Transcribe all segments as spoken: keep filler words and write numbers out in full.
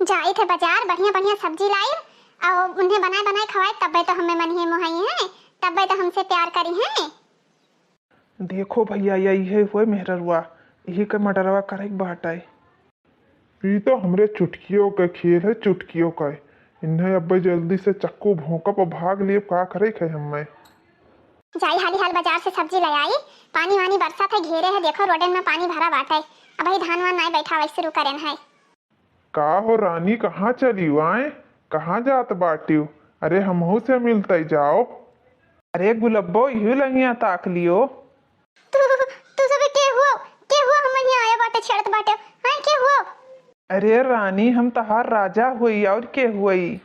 जाइत है बाजार, बढ़िया बढ़िया सब्जी लाइब, अउ उन्हें बनाए बनाए खवाइब, तब्बे तो हमें मनिहे मोहाइहे, तब्बे तो हमसे प्यार करिहे। देखो भइया, यही हुए मेहररुआ, यही के मर्डरवा करे के बाटे। ई तो हमरे चुटकियो के खेल है, चुटकियो के। इन्हें अब्बे जल्दी से चक्कू भोंकब अउ भाग लेब, का करे के है हमें। जाई हाली हाल बाजार से सब्जी ले आई, पानी वानी बरसत है, घेरे है, देखो रोडन में पानी भरा बाटे। अबही धान वान नाई बैठावे शुरू करेन है। का हो रानी, कहाँ चलियो आए? कहाँ जात बाटियो? अरे हमहू से मिलते जाओ। अरे गुलब्बो, इहू लंगिया ताक लियो। तू, तू सबे के हुआ? के हुआ हम यहाँ आया बाटे छेड़त बाटे? हाँ, के हुआ? अरे रानी, हम तहार राजा हुई और के हुई?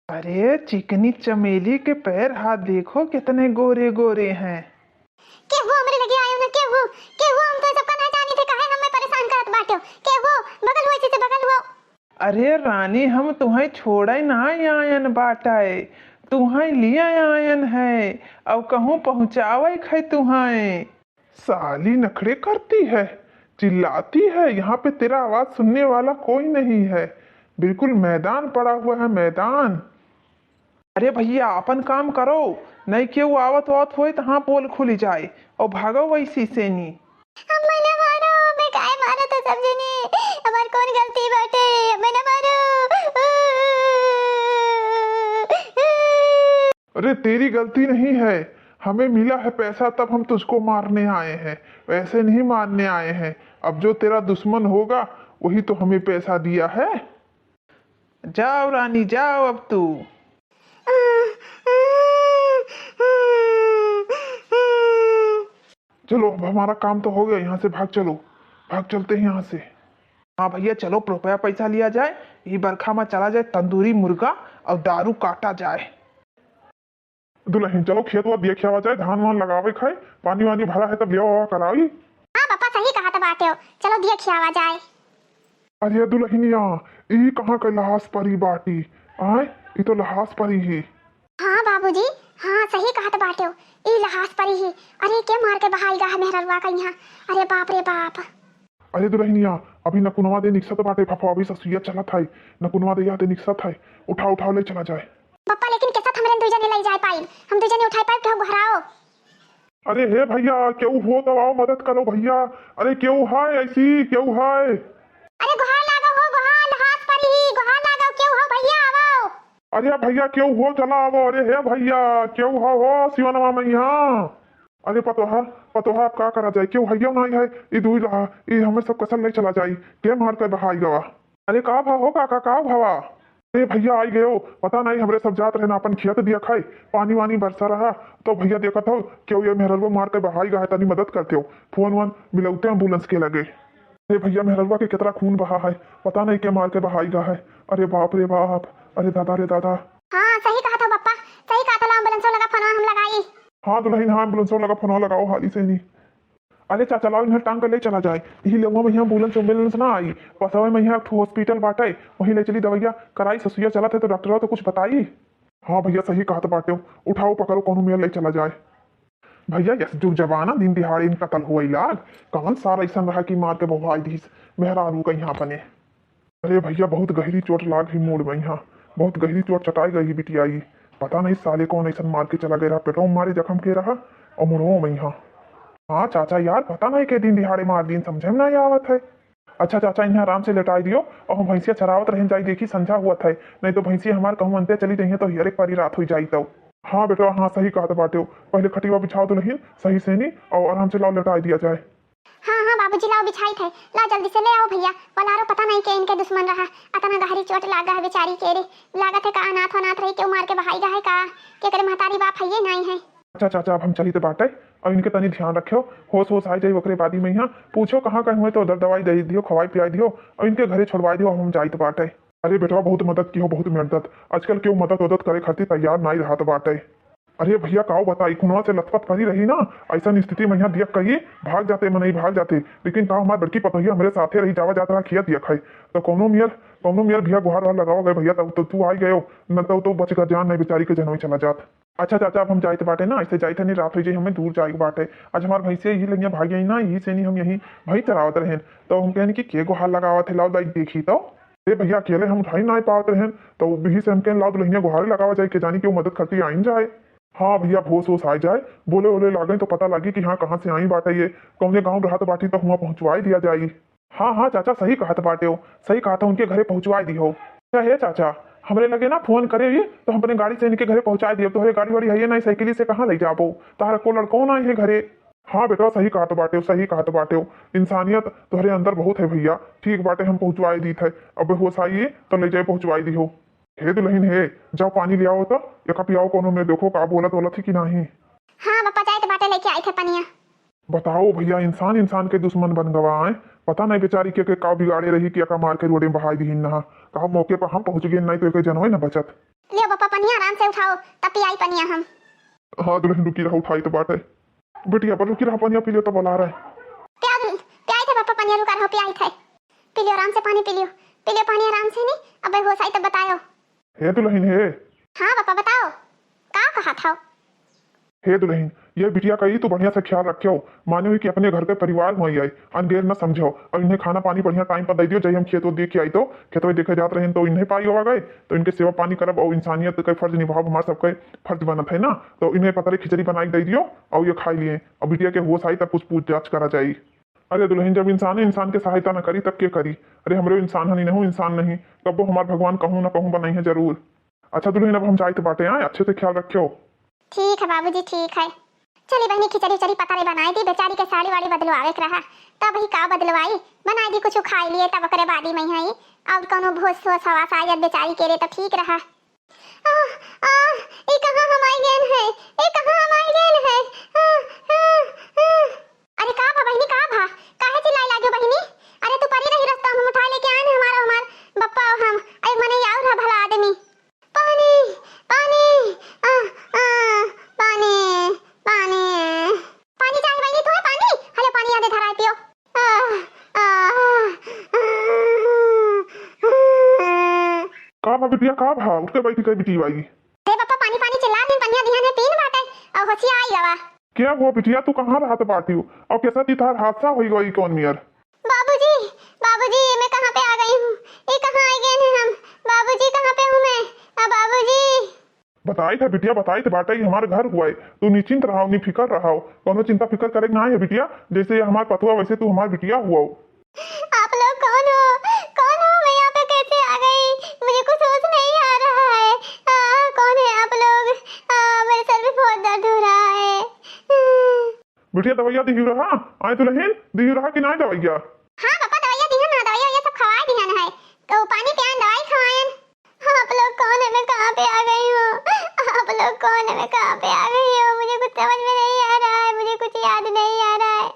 अरे चिकनी चमेली के पैर हाथ देखो कितने गोरे गोरे हैं। के हुआ हमरे लगे आयो ना, के हुआ? के हुआ? हम तो सबका ना जानी थे, काहे हमें परेशान करत बाटे? के हुआ? बगल हुआ, इसी से बगल हुआ। अरे रानी, हम तुहैं छोड़े ना आयन बाटे, तुहैं लिए आयन है, अउ कहूँ पहुँचावे है तुहैं। साली नखरे करती है, चिल्लाती है, यहाँ पे तेरा आवाज सुनने वाला कोई नहीं है, बिल्कुल मैदान पड़ा हुआ है, मैदान। अरे भइया, अपन काम करो, नहीं केहू आवत वावत होई त हाँ पोल खुली जाए अउ भागो वैसी सेनी। हमें ना मारो, हमें काहे मारत हो सब जने? हमार कौन गलती बाटे? हमें ना मारो। अरे तेरी गलती नहीं है, हमें मिला है पैसा तब हम तुझको मारने आए हैं, वैसे नहीं मारने आए हैं। अब जो तेरा दुश्मन होगा वही तो हमें पैसा दिया है। जाओ रानी, जाओ अब तू। चलो, अब हमारा काम तो हो गया, यहाँ से भाग चलो, भाग चलते हैं यहाँ से। हाँ भइया, चलो रुपया पैसा लिया जाए, ई बरखा में चला जाए तंदूरी मुर्गा अउ दारू काटा जाए। दुलहिन, चलो खेत वा दिया खियावा जाए, धान वान लगावे खाए, पानी वानी भरा है तब लिया हुआ कराई। हाँ पापा, सही कहत बाटे हो, चलो दिया खियावा जाए। अरे दुलहिनिया, ई कहाँ के लहास परी बाटी? आय, ई तो लहास परी ही। हाँ बाबूजी, हाँ सही कहत बाटे हो, ई लहास परी ही। अरे के मार के बहाई गा है मेहररुआ का यहाँ? अरे बाप रे बाप। अरे दुलहिनिया, अभी नकुनवा दे निकसत बाटे, फफवा भी ससुइया चलत है, नकुनवा दे यहाँ दे निकसत है, उठा उठा ले चला जाए। पप्पा, लेकिन कैसा हमरे दुई जने ले जाए पाइब? हम दुई जने उठाए पाइब, केहू गोहराओ। अरे हे भइया, केहू हो तो आओ, मदद करो भइया। अरे केहू है ऐसी, केहू है? अरे गोहार लागो हो, गोहार, लहास परी ही, गोहार लागो, केहू हो भइया, आवो। अरे भइया, केहू हो, चला आवो। अरे हे भइया, केहू हो, हो सिवनवा में यहाँ। अरे पतोहा, पतोहा, अब का करा जाए? केहू हइयो नाई है, ई दुई लहा, ई हमें सब कसर ले चला जाई। के मार के बहाई गवा? अरे का भा हो काका, का भवा? अरे भइया, आई गयो, पता नहीं हमरे सब जात रहे ना अपन खेत दिया खाए, पानी वानी बरसा रहा, तो भइया देखत हो, केहू ये मेहररुआ मार के बहाई गा है, तनी मदद करते हो, फोन वोन मिलौते ambulance के लगे। अरे भइया, मेहररुआ के कितना खून बहा है, पता नहीं के मार के बहाई गा है। अरे बाप रे बाप, अरे दादा रे दादा। हाँ, सही कहत हो पप्पा, सही कहत हो, ambulance लगा फोनवा हम लगाई। हाँ दुलहिन, हाँ ambulance लगा फोनवा लगाओ हाली से नहीं। अरे चाचा, लाओ इन्हें टांग के ले चला जाए, यही लेवा में यहाँ ambulance ambulance ना आई, पसवे में यहाँ एक ठो hospital बाटे, वहीं ले चली दवाइया कराई, ससुइया चलत है तो डॉक्टरवा तो कुछ बताई। हाँ भइया, सही कहत बाटे, उठाओ पकड़ो कौनो मेर ले चला जाए। भइया, यस जुग जमाना दिन दिहाड़े इन कत्ल होई लाग, कौन सार ऐसन रहा कि मार के बहुआई दीस मेहरारू का यहाँ बने। अरे भइया, बहुत गहरी चोट लाग ही मूड़ में यहाँ, बहुत गहरी चोट चटाई गई ही बिटिया ई। पता नहीं साले कौन ऐसन मार के चला गए रहा, पेटों में मारे जख्म के रहा और मुड़ों में यहाँ। हाँ चाचा यार, पता नहीं के दिन दिहाड़े मार दिन समझे में नहीं आवत है। अच्छा चाचा, इन्हें आराम से लेटाई दियो और हम भैंसिया चरावत रहन जाई, देखी संझा हुआ था, नहीं तो भैंसिया हमार कहूँ अंते चली जाइए तो हियरे पारी रात हुई जाई तब। हाँ बेटवा, हाँ सही कहत बाटे, पहले खटिया बिछाओ दुलहिन सही से नी और आराम से लाओ लेटाई दिया जाए। हाँ हाँ बाबूजी, लाओ बिछाई थे, ला जल्दी से ले आओ भैया। पलारो पता नहीं के इनके दुश्मन रहा, अतना गहरी चोट लागा है बेचारी के रे। लागत है का अनाथ अनाथ रही, केहू मार के बहाई गा है का, केकरे महतारी बाप है ये नहीं है। अच्छा चाचा, अब हम चलित बाटे, और इनके तनी ध्यान रखियो, होश होश आई जाई ओकरे बादी में यहाँ। पूछो कहाँ कहीं हुए तो उधर दवाई दे दियो, खवाई पियाई दियो, और इनके घरे छोड़वाई दियो, अब हम जाइत बाटे। अरे बेटवा, बहुत मदद की हो, बहुत मदद। आजकल केहू मदद उदद करे खातिर तैयार नाई रहत बाटे। अरे भैया, काऊ बताई, खुनवा से लथपथ परी रही ना, ऐसन स्थिति में यहाँ दिया कही, भाग जाते, मनई भाग जाते। लेकिन का हमार बड़की पतोहिया हमरे साथे रही, जावा जात रहा खिया दिया खाई। तो कौनो मियर, कौनो मियर भैया गुहार वार लगावा गए भैया, तब तो तू आई गयो, न तो, तो बच का जान नहीं बेचारी के जनवे चला जात। अच्छा चाचा, अब हम जाइत बाटे ना, ऐसे जाइत है नहीं, रात हो जाई, हमें दूर जाए के बाटे। आज हमार भैंसिया यही लगिया भाग गई ना, यही से नहीं हम यही भैंस चरावत रहेन। तो हम कहन कि के गुहार लगावत है, लाओ दाई देखी तो। ए भइया, अकेले हम उठाई नाहीं पावत रहेन, त बिही से हमके लाव दुलहिनिया गोहारे लगावा जाए, के जानी केहू मदद खातिर आइन जाए। हाँ भइया, होस होस आइ जाए, बोले ओले लागें त पता लागी कि हाँ, कहाँ से आई बाटे ये, कौने गाँव रहत बाटी त हुआँ पहुँचवाइ दिया जाई। हाँ, हाँ चाचा, सही कहत बाटे हो, सही कहत हो, उनके घरे पहुँचवाइ दिहो। अच्छा हे चाचा, हमरे लगे ना फोन करे ही, त हम अपने गाड़ी से इनके घरे पहुँचाइ दियो। तोहरे गाड़ी वाड़ी है नाहीं, साइकिल से कहाँ लइ जाबो? तोहरा को लड़को नाहीं है घरे। हाँ बेटवा, सही कहत बाटे हो, सही कहत बाटे हो, इंसानियत तोहरे अंदर बहुत है भइया। ठीक बाटे, हम पहुँचवाइ दीत है, अब होस आइए त लइ जाए पहुँचवाइ दिहो। हे दुलहिन हे, जाओ पानी लियाओ त, एका पियाओ कौनो में, देखो का बोलत बोलत ही कि नाहीं। हाँ बप्पा, जाइत बाटे, लइके आइत है पनिया। बताओ भइया, इंसान इंसान के दुश्मन बन गवा आए। पता नहीं बेचारी के, के का बिगाड़े रही कि एका मार के रोडे में बहाई दिहिन नहा। कहा मौके पर हम पहुँच गए, नाहीं त एके जनवे न बचत। लियो बप्पा, पनिया आराम से उठाओ, तब पियाई पनिया हम। हाँ दुलहिन, रुकी रहा, उठाइत बाटे। बिटिया पर रुकी रहा, पनिया पी लियो, तब बोला रहा है। पियाई थे बप्पा, पनिया रुका रहो, पियाई थे। पी लियो आराम से पानी, पी लियो, पी लियो पानी आराम से, नहीं अबे होस आई तब बतायो। हे दुलहिन हे। हाँ बप्पा, बताओ, का कहत हो? हे दुलहिन, ये बिटिया का ही तू बढ़िया से ख्याल रख्यो, मानो ही कि अपने घर के परिवार हुआँ आए, अनगैर न समझो, अउर इन्हें खाना पानी बढ़िया टाइम पर दइ दियो। जइ हम खेत देख के आई तो खेतवे देखे जात रहेन तो इन्हें पाई हुआ गए, तो इनके सेवा पानी करब अउर इंसानियत के फर्ज निभाव, हमार सबके फर्ज बनत है ना, तो इन्हें पतरे खिचड़ी बनाइ के दइ दियो अउर ये खाइ लिए। अब बिटिया के होस आई तब कुछ पूछ जाँच करा जाई। अरे दुलहिन, जब इंसाने इंसान के सहायता न करी तब के करी? अरे हमरे इंसान हनी नहू, इंसान नहीं, कब्बो हमार भगवान कहूँ न कहूँ बनइहैं जरूर। अच्छा दुलहिन, अब हम जाइत बाटे, आए, अच्छे से ख्याल रख्यो। ठीक है बाबूजी, ठीक है। चली बहिनी, खिचड़ी उचड़ी पतरे बनाइ दी, बेचारी के साड़ी वाड़ी बदलवावे के रहा, तब ही का बदलवाई, बनाइ दी कुछ खाइ लिए, तब ओकरे बादी में ही अउर कौनो भोस सोस हवा सायद बेचारी के रे तो ठीक रहा। आह, आह, ई कहाँ हम आइ गएन है? ई कहाँ हम आइ गएन है? आह, आह, आह। अरे का भा बहिनी, का भा? काहे चिल्लाए लाग्यो बहिनी? अरे तू परी रही रस्ता, हम उठाए लेके आएन हमार, हमार बप्पा अउर हम। अरे मने आउर है भला आदमी। पानी, पानी, आह, आह, पानी, पानी। पानी चाहे बहिनी, तू है पानी? हले पानी यादे धराए पियो। आह, आह, आह, आह। का भा बिटिया, का भा? उठ के बैठी कई बिटी बाई। अरे बप्पा, पानी पानी चिल्ला दिन, पनिया दिहन है, पीन बाटे, अउर होसिया आई गवा। क्या हुआ बिटिया, तू कहाँ रहत बाटी हो? अउर कैसा ती तहार हादसा होई गई कौन मियर? बाबूजी, बाबूजी, ये मैं कहाँ पे आ गई हूँ? ये कहाँ आ गए हैं हम? बाबूजी, कहाँ पे हूँ मैं? आ, बाबूजी। बताइत है बिटिया, बताइत बाटे, ई हमार घर हुआ है। तू निश्चिंत रहाओ, निफिकर रहाओ, कौनो चिंता फिकर करे के ना है बिटिया। जैसे ये हमार पतुआ, वैसे तू हमार बिटिया हुआ हो। आप लोग कौन हो? कौन हो? मैं यहाँ पे कैसे आ गई? मुझे कुछ होश नहीं आ रहा है। आ, कौन है आप लोग? आ, मेरे सर में बहुत दर्द हो रहा है। बिटिया, दवाइया दिही रहा? आए दुलहिन, दिही रहा कि ना दवाइया? हाँ पापा, दवाइया दिहन ना, दवाइया ये सब खवाए दिहन है। तो पानी पियान, दवाई खवायन। आप लोग कौन है, मैं कहाँ पे आ गई हूँ? आप लोग कौन है, मैं कहाँ पे आ गई हूँ? मुझे कुछ समझ में नहीं आ रहा है, मुझे कुछ याद नहीं आ रहा है।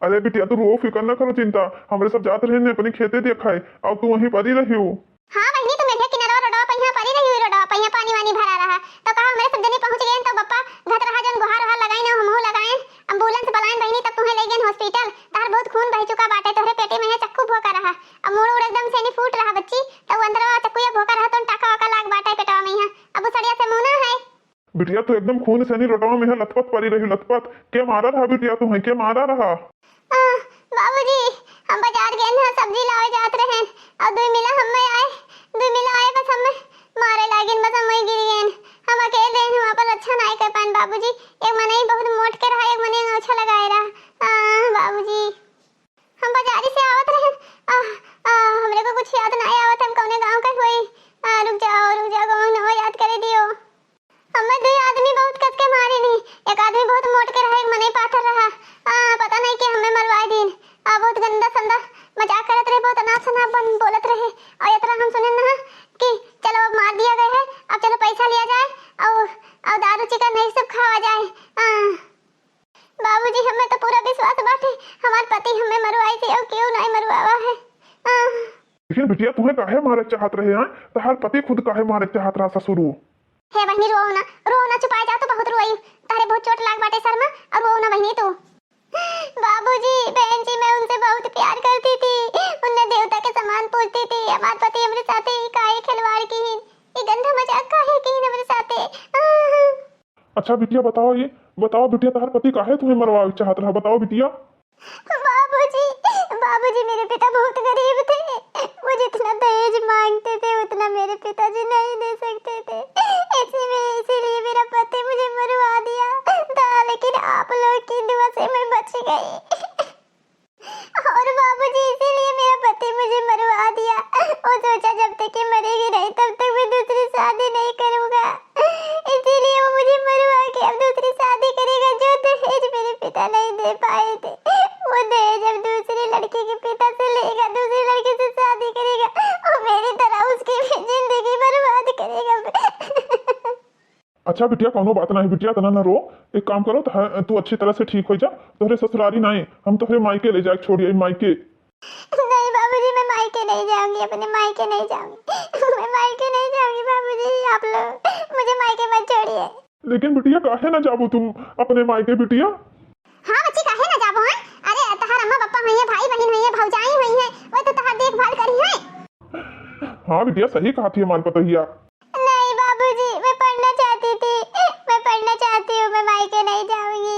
अरे बिटिया, तू रो, फिकर न करो, चिंता। हमरे सब जात रहे ने अपने खेते देखाए, अउर तू वहीं परी रही हो। हाँ बहिनी, तू मेरे किनारा रोडवा पे यहाँ परी रही हुई, रोडवा पे यहाँ पानी वानी भरा रहा, तो कहा हमरे सब जने पहुँच गए, तो बप्पा घत रहा जौन गोहार ओहार लगाइन, हमहू लगाइन, एम्बुलेंस बुलाइन बहिनी, तब तुम्हें ले गए हॉस्पिटल। तहर बहुत खून बह चुका बाटे, तोहरे पेटे में यहाँ चक्कू भोंका रहा, अब मूड़ उड़ एकदम से नहीं फूट रहा बच्ची, तो वो अंदर चक्कू या भोंका रहा, तो टाका वाका लाग बाटे पेटवा में यहाँ, अब वो सड़िया से मुँह ना है। बिटिया, तू एकदम खून से नहीं, रोडवा में है लथपथ परी रही, लथपथ। के मारा रहा बिटिया तुम्हें, के मारा रहा? आ, बाबूजी, हम बाजार गए ना, सब्जी लावे जात रहे, और दुई मिला हमें आए, दुई मिला आए, बस हमें मारे लागिन, बस हमें गिर गए। हम अकेले हैं, हम अपन रक्षा नहीं कर पाए बाबूजी। एक मनई बहुत मोट के रहा, एक मनई अच्छा लगाए रहा। आ, बाबूजी, हम बाजारी से आवत रहे। आ, आ, हमरे को कुछ याद नहीं आवत, हम कौने गांव के होई। आ, रुक जाओ, रुक जाओ, कौन हो, याद करे दियो। हमें दुई आदमी बहुत कस के मारे नहीं, एक आदमी बहुत मोट के रहा, एक मनई पाथर रहा। आ, पता नहीं कि हमें मरवाए दिन। आ, बहुत गंदा संदा मजाक करत रहे, बहुत अनाप शनाप बन बोलत रहे। और इतना हम सुने ना कि चलो अब मार दिया गया है, अब चलो पैसा लिया जाए और, और दारू चिकन नहीं सब खावा जाए। आ, बाबूजी, हमें तो पूरा विश्वास बाटे, हमार पति हमें मरवाई से और क्यों नहीं मरवावा है। आ, लेकिन बिटिया, तुम्हें काहे मारे चाहत रहे हैं? तहार पति खुद काहे मारे चाहत रहा ससुरू? हे बहिनी, रोओ ना, रोओ ना, चुपाए जाओ तो बहुत रोई। तहरे बहुत चोट लाग बाटे सर में, और रोओ ना बहिनी तू। बाबूजी, बहन जी, मैं उनसे बहुत प्यार करती थी, उन्हें देवता के समान पूजती थी। हमार पति हमरे साथे ही काहे खिलवाड़ की ही, ये गंदा मजाक काहे की ही हमरे साथे। आह। अच्छा बिटिया, बताओ ये, बताओ बिटिया, तहार पति काहे तुम्हें मरवावे चाहत रहा? बताओ बिटिया। बाबूजी, बाबूजी, मेरे पिता बहुत गरीब थे, सोचा जब तक ये मरेगी नहीं तब तक मैं दूसरी शादी नहीं करूँगा, इसीलिए वो मुझे मरवा के अब दूसरी शादी करेगा। जो दहेज मेरे पिता नहीं दे पाए थे, वो दहेज अब दूसरे लड़के के पिता से लेगा, दूसरे लड़के से शादी करेगा और मेरी तरह उसकी भी जिंदगी बर्बाद करेगा। अच्छा बिटिया, कौनो बात नाहीं बिटिया, इतना न रो। एक काम करो, तोह-, तू अच्छी तरह से ठीक होइ जा। तोहरे ससुरारी नाहीं, हम तोहरे मायके ले जाए छोड़िए, मायके। नहीं बाबूजी, मैं मायके नहीं जाऊंगी, अपने मायके नहीं जाऊंगी। मैं मायके नहीं जाऊंगी बाबूजी, आप लोग मुझे मायके मत छोड़िए। लेकिन बिटिया, काहे ना जाबो तुम अपने मायके बिटिया? हाँ बच्ची, काहे ना जाबो हैं? अरे तहार अम्मा पापा हुई हैं, भाई बहिन हुई हैं, भौजाई हुई हैं, वो तो तहार देखभाल करी हैं। हाँ बिटिया, सही कहा थी हमार पतोहिया। नहीं बाबूजी, मैं पढ़ना चाहती थी, मैं पढ़ना चाहती हूँ, मैं मायके नहीं जाऊंगी।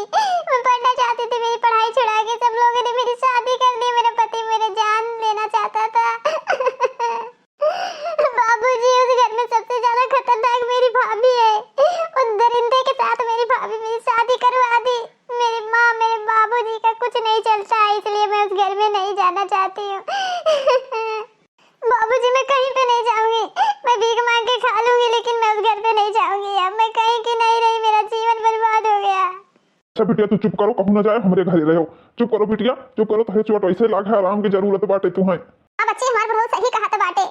मैं पढ़ना चाहती थी, मेरी पढ़ाई छुड़ा के सब लोगों ने मेरी शादी कर दी। मेरा पति मेरी जान लेना चाहता था। बाबूजी, उस घर में सबसे ज्यादा खतरनाक मेरी भाभी है। उन दरिंदे के साथ मेरी भाभी मेरी शादी करवा दी। मेरी माँ, मेरे बाबूजी का कुछ नहीं चलता है, इसलिए मैं उस घर में नहीं जाना चाहती हूँ। बाबूजी, मैं कहीं पे नहीं जाऊंगी, मैं भीख मांग के खा लूंगी, लेकिन मैं उस घर पे नहीं जाऊंगी। अब मैं कहीं की नहीं रही, मेरा जीवन बर्बाद हो गया। अच्छा बिटिया, तू चुप करो, कहूँ ना जाए, हमरे घरे रहो। चुप करो बिटिया, चुप करो, तोहे चोट वैसे लाग है, आराम की जरूरत बाटे तुहैं। अब बच्ची, हमार बुढ़ऊ सही कहत बाटे।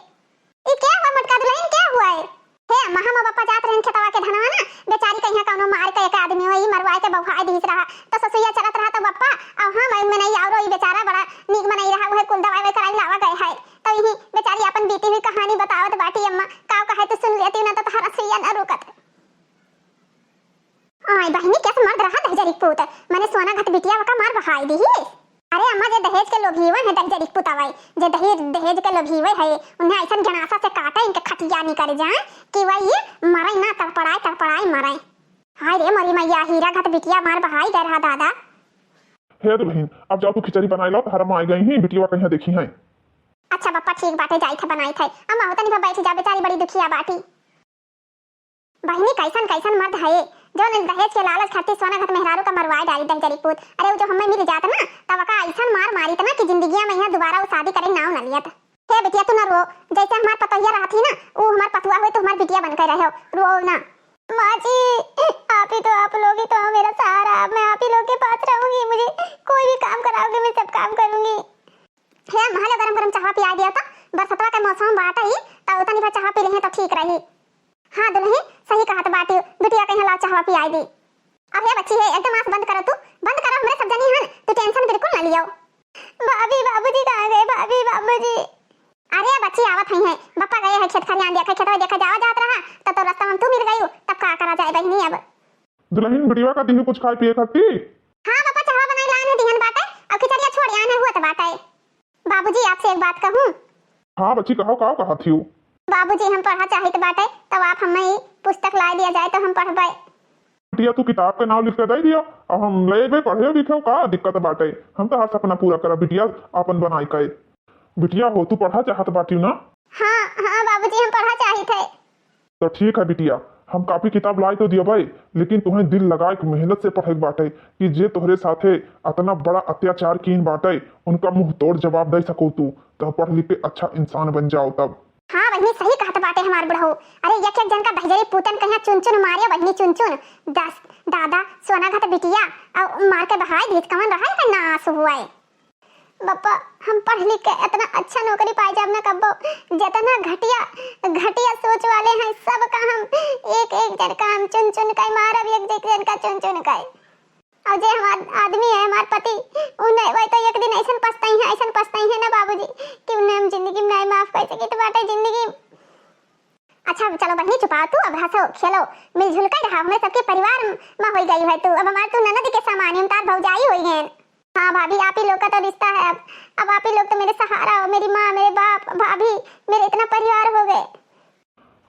ई क्या हुआ मोटका दुल्हन, क्या हुआ है? हे अम्मा, हम अब पापा जात रहन खेतवा के धनवा ना, बेचारी कहिया कौनो मार के एक आदमी वही मरवाए के बउहाए दिहिस रहा, तो ससुइया चलत रहा तो बप्पा, और हम मनई औरो ई बेचारा बड़ा नीक मनई रहा, उहे कुल दवाई ववाई कराई लावा गए है। तो यही बेचारी अपन बीती हुई कहानी बतावत बाटी अम्मा, काव कहे तू सुन लेती ना तो तोहरा सुइया न रुकत। आय बहिनी, कैसे मर्द रहा दहिजरी पूत, मने सोना घत बिटिया वका मार बहाई दिहिस। अरे अम्मा, जे दहेज के लोभीवन है दहिजरी पुतावै, जे दहेज, दहेज के लोभीवै है, उन्हें ऐसन गणासा से काटे इनके खटिया निकर जाए कि वही मरै ना, तड़पड़ाए, तड़पड़ाए मरै। हाय रे मोरी मैया, हीरा घत बिटिया मार बहाई गए रहा दादा। हे दुल्हन, अब जाओ तू खिचड़ी बनाए लाओ, तोहरा माँ आई गई ही, बिटिया कहिया देखी है। अच्छा बप्पा, ठीक बाटे, जाई थे बनाई थे। अम्मा हो तनी भा बैठी जा, बेचारी बड़ी दुखिया बाटी। बहिनी, कैसन कैसन मर्द है, जौन दहेज के लालच खातिर सोना घत मेहरारू का मरवाए डारी दहिजरी पूत। अरे, उ जो हमें मिल जात ना, तब का ऐसन मार मारित ना कि जिंदगिया में यहाँ दोबारा उ शादी करे नाव न लियत। हे बिटिया, तू न रो, जैसे हमार पतोहिया रहत ही ना, उ हमार पतुआ होई तो हमार बिटिया बन के रहो, रो ना। माँ जी, आप ही तो, आप लोग ही तो हो मेरा सहारा, अब मैं आप ही लोग के पास रहूंगी, मुझे कोई भी काम कराओगे, मैं सब काम करूंगी। हे अम्मा, लो गरम गरम चाहवा पिया दिया तो, बरसतवा के मौसम बाटे ही, तो तनी भर चाहवा पी लेहे तो ठीक रही। हाँ दुल्हन, सही कहत बाटी, बिटिया कहिया लाओ चाहवा पियाई दी। अब हे बच्ची हे, एकदम आँख बंद करो तू, बंद करो, हमरे सब जनी हन, तू tension बिल्कुल ना लियो। भाभी, बाबूजी कहाँ गए? भाभी, बाबूजी। अरे बच्ची आवत हई हैं, बप्पा गए हैं खेत खरियान देखे, खेतवा देखे जावा जात रहा, तब तो रास्ता में तू मिल गई, तब का करा जाए बहिनी अब। दुल्हन, बिटिया का दिही कुछ खाए पिए खाती? हाँ बप्पा, चाहवा बनाई लान है दिहन बाटे, और खिचड़िया छोड़ आन है हुआ तो बाटे। बाबूजी, आपसे एक बात कहूँ? हाँ बच्ची, कहो, का कहत हियो? बाबूजी, हम पढ़ा चाहित बाटे, तब आप हमें ई पुस्तक लाए दिया जाए तो हम पढ़बे। बिटिया, तू किताब के नाव लिख के दे दिया, अब हम लेबे पढ़े लिखे, का दिक्कत बाटे? हम तो हर सपना पूरा करब बिटिया, आपन बनाई के। बिटिया हो, तू पढ़ा चाहत बाटी ना? हाँ, हाँ बाबूजी, हम पढ़ा चाहित है। तो ठीक है बिटिया, हम कापी किताब लाई तो दियबै, लेकिन तुहें दिल लगाए के मेहनत से पढ़े के बाटे कि जे तोहरे साथे अतना बड़ा अत्याचार कीन बाटे, उनका मुंह तोड़ जवाब दे सको तू, तो पढ़ लिख के अच्छा इंसान बन जाओ तब। हाँ बहिनी, सही कहत बाटे हमार बुढ़ऊ। अरे एक एक जन का दहिजरी पूतन कहिया चुन चुन मारियो बहिनी, चुन चुन। दस दादा सोना घत बिटिया और मार के बहाई दीत, कवन रहा है ना आंसू हुआ है। बप्पा, हम पढ़ लिख के इतना अच्छा नौकरी पाए जाब ना कब्बो, जितना घटिया, घटिया सोच वाले हैं, सब का हम एक, एक जन का हम चुन चुन के मारब, एक, एक जन का चुन चुन के। और जे हमार आदमी है, हमार पति, उ नहीं, वही तो एक दिन ऐसन पछताई है, ऐसन पछताई है ना बाबूजी, कि उन्हें हम जिंदगी में नहीं माफ कर सकी, तो बाटे जिंदगी में। अच्छा, चलो बहिनी, चुपाओ तू, अब हंसो, खेलो, मिलजुल के रहा, हमें सबके परिवार में होई गई है तू, अब हमार तू ननद के समान है, हम तार भौजाई होई हैं। हाँ भाभी, आप ही लोग का तो रिश्ता है अब। अब आप ही लोग तो मेरे सहारा हो, मेरी माँ, मेरे बाप, भाभी, मेरे इतना परिवार हो गए।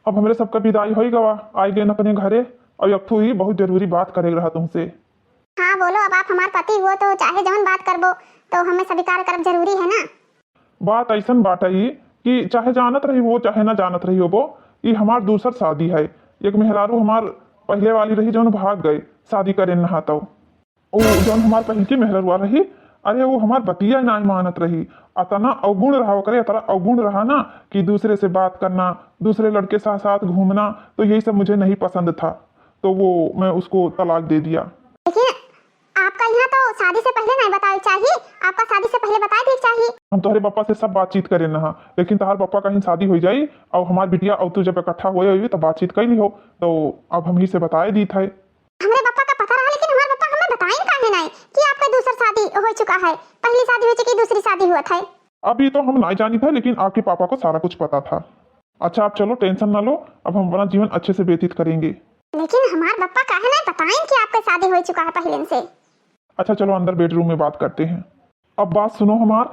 अब हमरे सबका विदाई होई गवा, आई गए अपने घरे, और एक ठो ही बहुत जरूरी बात करे रहा तुमसे। हाँ बोलो, अब आप हमार पति हो तो चाहे जवन बात करबो तो हमें स्वीकार करब जरूरी है ना। बात ऐसन बाटे ई कि चाहे जानत रही हो, चाहे ना जानत रही होबो, ई हमार दूसर शादी है। एक मेहरारू हमार पहले वाली रही, जौन भाग गए शादी करे नहा तो। उ जौन हमार पहिलकी मेहररुआ रही, अरे, वो हमार बतिया नाहीं मानत रही। अतना अवगुण रहा ओकरे, अतना अवगुण रहा ना कि दूसरे से बात करना, दूसरे लड़के साथ साथ घूमना, तो यही सब मुझे नहीं पसंद था, तो वो मैं उसको तलाक दे दिया। लेकिन आपका यहाँ तो शादी से पहले नहीं बतावे चाहिए, आपका शादी से पहले बताए देवे चाहिए। हम तोहरे पापा से सब बातचीत करे ना, लेकिन तोहार पापा कहीं शादी हो जाई और हमार बिटिया और तू जब इकट्ठा हुए हुई तो बातचीत कर ली हो, तो अब हम ही से बताए दी थे। हमरे पापा का पता रहा, लेकिन हमार पापा हमें बताइन काहे नहीं कि आपका दूसर शादी हो चुका है, पहली शादी हो चुकी, दूसरी शादी हुआ था। अब ये तो हम नहीं जानी था, लेकिन आपके पापा को सारा कुछ पता था। अच्छा, आप चलो, टेंशन ना लो, अब हम अपना जीवन अच्छे से व्यतीत करेंगे। लेकिन हमार पापा काहे नहीं बताइन कि आपका शादी हो चुका है पहले से? अच्छा, चलो, अंदर बेडरूम में बात करते हैं। अब बात सुनो हमार,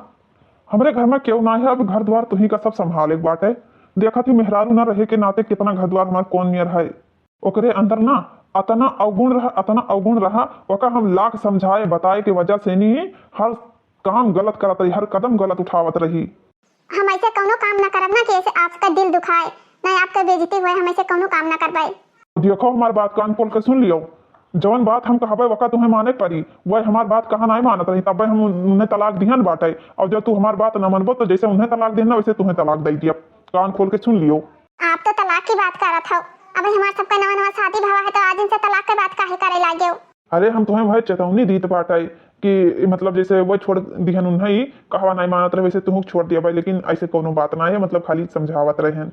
हमरे घर में केहू ना है, अब घर द्वार तुही का सब संभाले के बाटे। देखत ही मेहरारू ना रहे के नाते कितना घर द्वार हमार कौन नियर है। ओकरे अंदर ना अतना अवगुण रहा, अतना अवगुण रहा, ओका हम लाख समझाए बताए के वजह से नहीं हर काम गलत करत रही, हर कदम गलत उठावत रही। हम ऐसे कौनो काम ना करब ना कि ऐसे आपका दिल दुखाए, ना आपका बेइज्जती हुए, हम ऐसे कौनो काम ना करबे। देखो, हमार बात कान खोल के सुन लियो, जवन बात हम कहबे वका तुम्हें माने पड़ी। वह हमार बात कहा नहीं मानत रही, तब हम उन्हें तलाक दिहन बाटे। और जब तू हमार बात न मनबो तो जैसे उन्हें तलाक दिहन ना, वैसे तुम्हें तलाक दे दिया। कान खोल के सुन लियो। आप तो तलाक की बात करत हो, अभी हमार सबका नवा नवा शादी भवा है, तो आज इनसे तलाक के बात काहे करे लागे हो? अरे, हम तुम्हें भाई चेतावनी दीत बाटे कि मतलब जैसे वो छोड़ दिहन उन्हें ही, कहवा नहीं मानत रहे, वैसे तुहूँ छोड़ दिया भाई, लेकिन ऐसे कोनो बात ना है, मतलब खाली समझावत रहे हैं।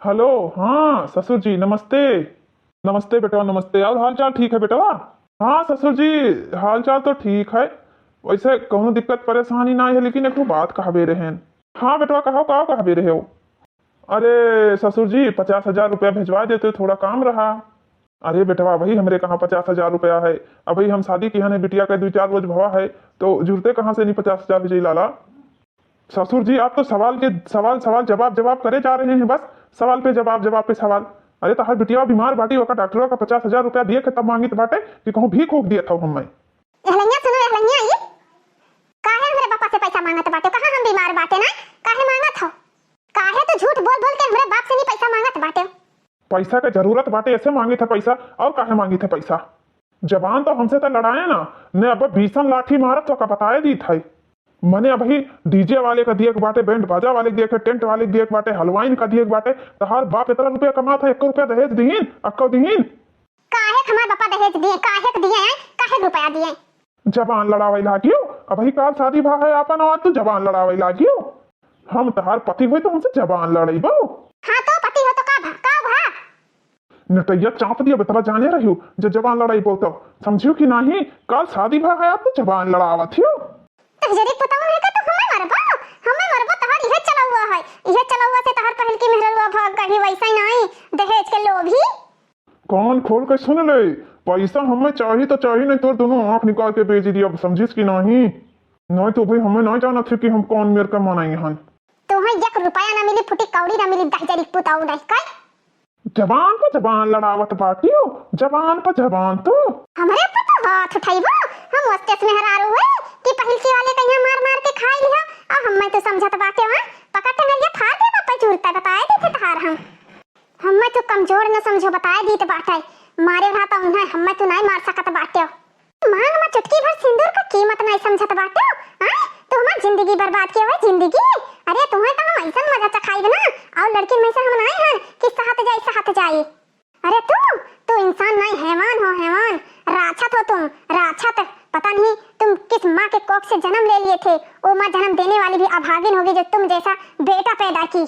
हेलो, हाँ ससुर जी, नमस्ते। नमस्ते बेटवा, नमस्ते। और हाल चाल ठीक है बेटवा? हाँ ससुर जी, हाल चाल तो ठीक है, वैसे कोनो दिक्कत परेशानी ना है, लेकिन एक ठो बात कहबे रहेन। हाँ बेटवा, कहो, का कहबे रहे हो? अरे ससुर जी, पचास हजार रुपया भेजवा देते, थोड़ा काम रहा। अरे बेटवा, अभी हमरे कहाँ पचास हजार रुपया है, अभी हम शादी किहन है, बिटिया के दो चार रोज भवा है, तो जुरते कहाँ से नहीं पचास हजार हो जाई लाला। ससुर जी, आप तो सवाल के सवाल, सवाल जवाब, जवाब करे जा रहे हैं, बस सवाल पे जवाब, जवाब पे सवाल। अरे तहार बिटिया बीमार बाटी, ओका डॉक्टरवा का पचास हजार रुपया दिए के तब मांगित बाटे कि कहूँ भीख उख दिए था हमें। एहलैया सुनो, एहलैया, ई काहे हमरे पापा से पैसा मांगत बाटे? कहाँ हम बीमार बाटे ना, काहे मांगत हो? काहे तू झूठ बोल बोल के हमरे बाप से नहीं पैसा मांगत बाटे? पैसा के जरूरत बाटे, ऐसे मांगित है पैसा, और काहे मांगित है पैसा? जबान तो हमसे तो लड़ाए ना, ने अब बीसन लाठी मारत तो का बताए दी था। मने अबही डीजे वाले का दिए के बाटे, बैंड बाजा वाले के दिए के, टेंट वाले के दिए के बाटे, हलवाइन का दिए के बाटे। तहार बाप इतना रुपया कमात है, एक रुपया दहेज दिहिन, अक्को दिहिन? काहे के हमार बापा दहेज दिए, काहे के दिए हैं, काहे के रुपया दिए? जबान लड़ावे लागियो, अबही काल शादी भा है आपन, और तू जबान लड़ावे लागियो। हम तहार पति होई तो हमसे जबान लड़ाइबो? हाँ तो पति हो तो का भा, का भा? नटैया चाप दिया, बेतरा जाने रहियो, जे जबान लड़ाइबो तो समझियो कि नाही, काल शादी भा है, आप तो जबान लड़ावत हियो। तहजरी पुताऊ है का तू हमें मरबो, हमें मरबो, तहार इहे चलौआ है, इहे चलौआ से तहार पहल की मेहररुआ भाग गई, वैसा ही नाही दहेज के लोभी। कान खोल के सुन ले, पैसा हमें चाही तो चाही, नहीं तोर दोनों आंख निकाल के बेच दिया, अब समझिस कि नाही? नहीं तो भाई हमें नहीं जानत है कि हम कौन मेर का मनाई हन। तोहे एक रुपया ना मिली, फुटी कौड़ी ना मिली, दहजरी पुताऊ नहीं कर। जबान पर जबान लड़ावत बाटियो, जबान पर जबान तू। हमरे पर तो हाथ उठाइबो, हम ओस्तेस मेहरारू है कि पहिलकी वाले कहिया मार मार के खाई लिहा, और हमें तो समझत बाटे वहाँ पकड़ टंगरिया फाड़ दे बापा चूरता बताए देते तहार हम। हमें तो कमजोर न समझो, बताए दीत बाटे, मारे रहा तो उन्हें, हमें तो नहीं मार सकत बाटे। मांग में चुटकी भर सिंदूर का कीमत नहीं समझत बाटे, आय? तू हमार जिंदगी बर्बाद किए हुए जिंदगी। अरे तुम्हें तो हम ऐसन मजा चखाइब ना, और लड़किन में से हम नहीं हन कि सहत जाए, सहत जाए। अरे तू, तू इंसान नहीं, हैवान हो, हैवान। राक्षस हो तुम, राक्षस। पता नहीं तुम किस माँ के कोख से जन्म ले लिए थे। वो माँ जन्म देने वाली भी अभागिन होगी जो तुम जैसा बेटा पैदा की।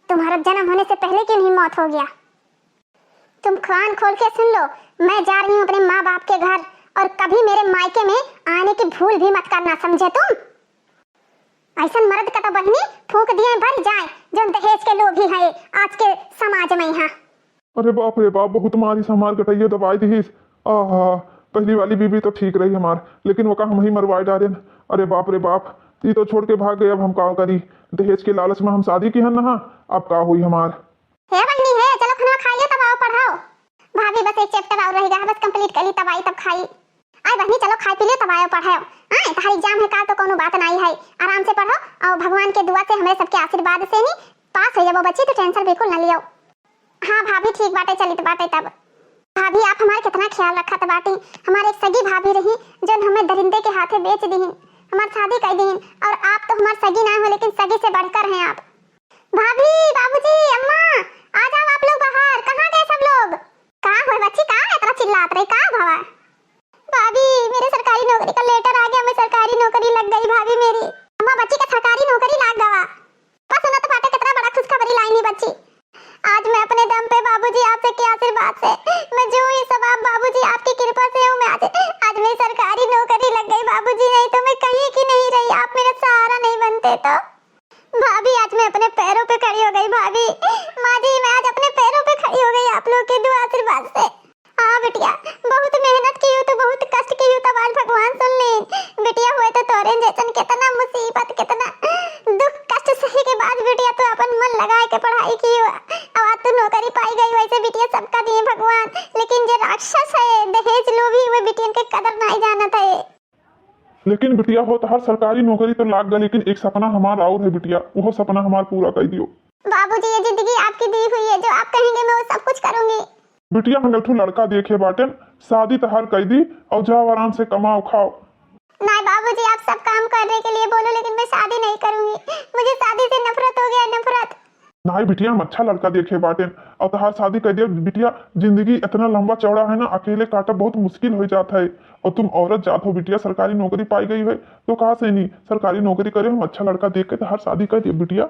तुम्हारा जन्म होने से पहले की नहीं मौत हो गया। तुम कान खोल के सुन लो, मैं जा रही हूँ अपने माँ बाप के घर, और कभी मेरे मायके में आने की भूल भी मत करना, समझे तुम? ऐसन मर्द का तो बहिनी फूंक दिए भर जाए, जो दहेज के लोभी है आज के समाज में यहाँ। अरे बाप रे बाप, बहुत मारिस हमार, गटैया दबाई दिहिस। आहा, पहली वाली बीबी तो ठीक रही हमार, लेकिन वका हम ही मरवाए डारेन। अरे बाप रे बाप, ई तो छोड़ के भाग गए, अब हम का करी? दहेज के लालच में हम शादी किहन ना, अब का होई हमार? हे बहिनी हे, चलो खाना खा लियो, तब आओ पढ़ाओ। भाभी बस एक चैप्टर और रह गया है, बस कंप्लीट कर ली, तब आई तब खाई। आय बहिनी, चलो खाई पी लियो, तब आयो पढ़ाओ। आय, तहार एग्जाम है काल, तो कोनो बात नहीं है, आराम से पढ़ो और भगवान के दुआ से, हमरे सबके आशीर्वाद से नी पास हो जाबो बच्ची, तो टेंशन बिल्कुल ना लियो। हाँ भाभी, ठीक बाटे, चलित बाटे तब। भाभी, आप हमार कितना ख्याल रखत बाटी। हमार एक सगी भाभी रही, जौन हमें दरिंदे के हाथे बेच दिहिन। हमार शादी कइ दीन, और आप तो हमार सगी ना हो, लेकिन सगी से बढ़कर हैं आप। भाभी, बाबूजी, अम्मा, आ जाओ आप लोग बाहर। कहाँ गए सब लोग? का हुआ बच्ची, का इतना चिल्लात रही, का भवा? भाभी, मेरे सरकारी नौकरी का लेटर आ गया, मैं सरकारी नौकरी लग गई भाभी मेरी। अम्मा, बच्ची का सरकारी नौकरी लाग गवा। बस सुनत बाटे कितना बड़ा खुशखबरी लाइन ही बच्ची। आज मैं अपने दम पे बाबूजी आपसे के आशीर्वाद से, मैं जो ये सब आप बाबूजी आपकी कृपा से हूँ मैं आज, आज मेरी सरकारी नौकरी लग गई बाबूजी, नहीं तो मैं कहीं की नहीं रही, आप मेरा सहारा नहीं बनते तो। भाभी, आज मैं अपने पैरों पे खड़ी हो गई भाभी। माँ जी, मैं आज अपने पैरों पे खड़ी हो गई आप लोग के दुआ आशीर्वाद से। हाँ बिटिया, बहुत मेहनत किहू तू, बहुत कष्ट किहू, तब आज भगवान सुन लेन। बिटिया, हुए तो तोरे जैसन कितना मुसीबत, कितना दुख कष्ट सहे के बाद बिटिया तू अपन मन लगाए के पढ़ाई किहू। अब आज तू नौकरी पाई गई, वैसे बिटिया सबका दिए भगवान, लेकिन जे राक्षस है, दहेज लोभी, वो बिटियन के कदर नाहीं जानत है। लेकिन बिटिया हो, तोहार सरकारी नौकरी तो लाग गई, लेकिन एक सपना हमार और है बिटिया, वो सपना हमार पूरा कर दियो। बाबूजी, ये जिंदगी आपकी दी हुई है, जो आप कहेंगे मैं वो सब कुछ करूंगी। बिटिया, हम एक ठो लड़का देखे बाटेन, शादी तोहार कर दी और जाओ आराम से कमाओ खाओ। नहीं बाबूजी, आप सब काम करने के लिए बोलो, लेकिन मैं शादी नहीं करूंगी। मुझे शादी से नफरत हो गया, नफरत। नहीं बिटिया, हम अच्छा लड़का देखे बाटेन और तोहार शादी कर दिया। बिटिया, जिंदगी इतना लंबा चौड़ा है ना, अकेले काटब बहुत मुश्किल हो जात है। और तुम औरत जात हो बिटिया, सरकारी नौकरी पाई गई है तो कहाँ से नहीं सरकारी नौकरी करे, हम अच्छा लड़का देख के तोहार शादी कर दिया बिटिया।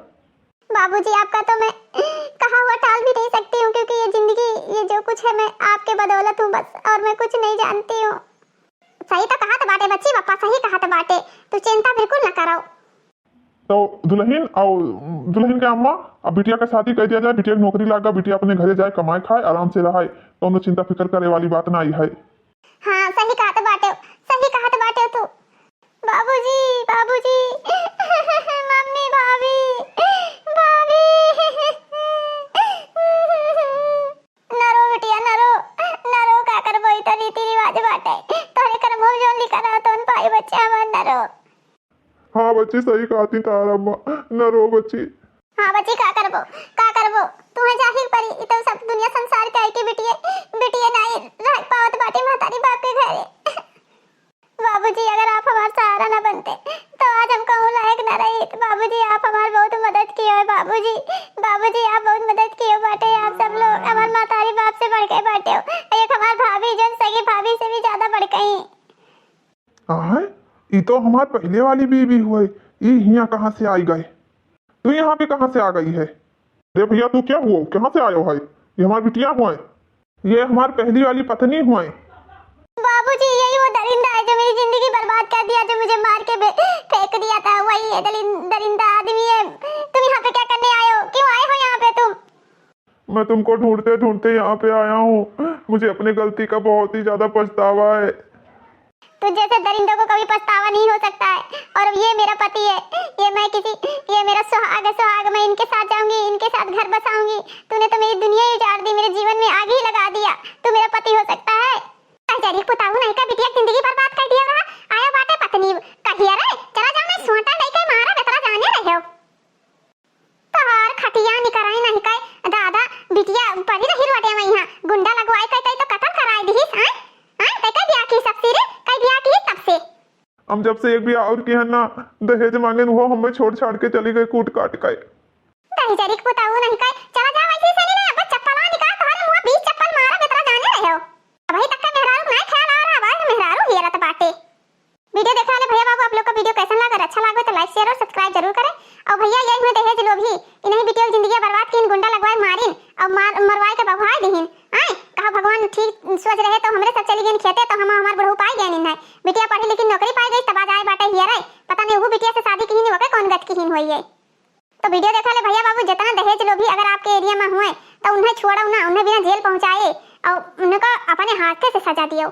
बाबूजी, आपका तो मैं कहा हुआ टाल भी नहीं सकती हूँ, क्योंकि ये जिंदगी, ये जो कुछ है, मैं आपके बदौलत हूँ बस, और मैं कुछ नहीं जानती हूँ। सही तो कहत बाटे बच्ची, पप्पा सही कहत बाटे, तू चिंता बिल्कुल न करो। तो दुल्हन और दुल्हन के अम्मा, अब बिटिया के शादी कर दिया जाए, बिटिया के नौकरी लागा, बिटिया अपने घरे जाए, कमाए खाए, आराम से रहे, कौनो चिंता फिकर करे वाली बात ना आई है। हाँ, सही कहत बाटे, सही कहत बाटे तू। बाबूजी, बाबूजी, मम्मी, भाभी, भाभी। न रो बिटिया, न रो, न रो, का करबो, ई तो रीति रिवाज बाटे। तोहरे करम में जौन लिखा रहा, तौन पाई बच्चा हमार, न रो। हाँ बच्ची, सही कहती तारा अम्मा, न रो बच्ची। हाँ बच्ची, का करबो, का करबो, तुहे जाहिर परी, ई तो सब दुनिया संसार के आई के बिटिये, बिटिये नाई रह पावत बाटे महतारी बाप के घरे। बाबूजी, अगर आप हमार सहारा न बनते, तो आज हम कहूँ लायक न रहित। बाबूजी, आप हमार बहुत मदद किए हो बाबूजी। बाबूजी, आप बहुत मदद किए हो बाटे। आप सब लोग हमार महतारी बाप से बढ़ के बाटे हो। एक हमार भाभी, जौन सगी भाभी से भी ज्यादा बढ़ के ही। आय, ई तो हमार पहले वाली बीवी हुए, ई हियाँ कहाँ से आई गए? तू यहाँ पे कहाँ से आ गई है? अरे भैया, तू क्या हुआ? कहाँ से आयो है? ये हमार बिटिया हुए, ये हमार पहली वाली पत्नी हुए। बाबूजी, यही वो दरिंदा है जो मेरी जिंदगी बर्बाद कर दिया, जो मुझे मार के बे-, फेंक दिया था, वही है दलिन-, दरिंदा आदमी है। तुम यहाँ पे क्या करने आए हो? क्यों आए हो यहाँ पे तुम? मैं तुमको ढूंढते ढूंढते यहाँ पे आया हूँ। मुझे अपनी गलती का बहुत ही ज्यादा पछतावा है। तुझ जैसे दरिंदों को कभी पछतावा नहीं हो सकता है। और ये मेरा पति है, ये मैं किसी, ये मेरा सुहाग है, सुहाग, मैं इनके साथ जाऊंगी, इनके साथ घर बसाऊंगी। तूने तो मेरी दुनिया ही उजाड़ दी, मेरे जीवन में आग ही लगा दिया। तू मेरा पति हो सकता है? कह जरी पुताऊ नहीं का बिटिया जिंदगी बर्बाद कर दिया रहा। आया बाटे पत्नी कहिया रे, चला जाओ, मैं सोटा लेके मारा बेतरा जाने रहे हो। तोहार खटिया निकराई नहीं कहे, दादा, बिटिया पड़ी रही रोडे में यहाँ, गुंडा लगवाए कहे, कहे तो कत्ल कराए दिहिस, आय? आय, ते कह दिया कि सबसे रे, कह दिया कि तब से। हम जब से एक भी और की है ना, दहेज मांगे न, वो हमें छोड़ छाड़ के चली गई कूट काट के। दहेज रिक पुताऊ नहीं कहे, चला जाओ ऐसे से नहीं, अब चप्पल निकाल, तोहरे मुंह बीस चप्पल मारा, कितना जाने रहे हो। अबही तक का मेहरारू के नाय ख्याल आ रहा, अब मेहरारू हियरत बाटे। वीडियो देखे वाले भैया बाबू, आप लोग का वीडियो कैसन लागल? अच्छा लागो तो like, share और subscribe जरूर करें। और भैया, यही हुए दहेज लोभी, इन्हीं बिटिया जिंदगी बर्बाद कीन, गुंडा लगवाए मारिन और मार, मरवाए के भगवाए दिहिन। आए, कहा भगवान ठीक सोच रहे तो हमरे सब चली गईन खेते, तो हम हमार बुढ़ऊ पाई गए नहीं। बिटिया पढ़ी लिखी नौकरी पाई गई, तब आज आए बाटे हियरे। पता नहीं वो बिटिया से शादी किहिन, ओके कौन गत किहिन हुई है। तो वीडियो देखे वाले भैया बाबू, जितना दहेज लोभी अगर आपके एरिया में हुए, तो उन्हें छोड़ो ना, उन्हें बिना जेल पहुंचाए और उनको अपने हाथे से सजा दियो।